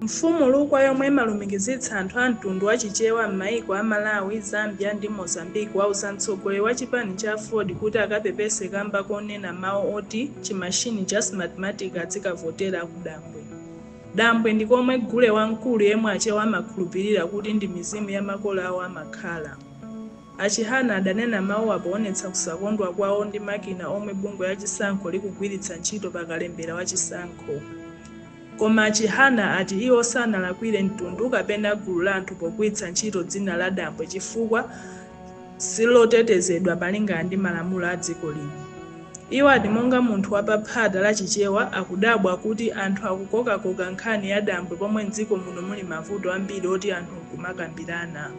Mfumu Lukwa, yomwe imalumikizitsa anthu a mtundu wa Chichewa m'mayiko a Malawi, Zambia ndi Mozambique, wauza mtsogoleri wa chipani cha AFORD kuti akapepese kamba konena mawu oti chimashini cha Smartmatic adzikavotera ku Dambwe. Dambwe ndi komwe gule wamkulu yemwe Achewa amakhulupirira kuti ndi mizimu ya makolo awo amakhala. A Chihana adanena mawuwa poonetsa kusakondwa kwawo ndi makina omwe bungwe la chisankho likugwiritsa ntchito pa kalembera wa chisankho. Koma a Chihana ati iwo sanalakwire mtundu kapena gulu la anthu pogwiritsa ntchito dzina la Dambwe chifukwa silotetezedwa malingana ndi malamulo a dziko lino. Iwo ati monga munthu wa paphata la Chichewa, akudabwa kuti anthu akukokakoka nkhani ya Dambwe pomwe m'dziko muno muli mavuto ambiri oti anthu nkumakambirana.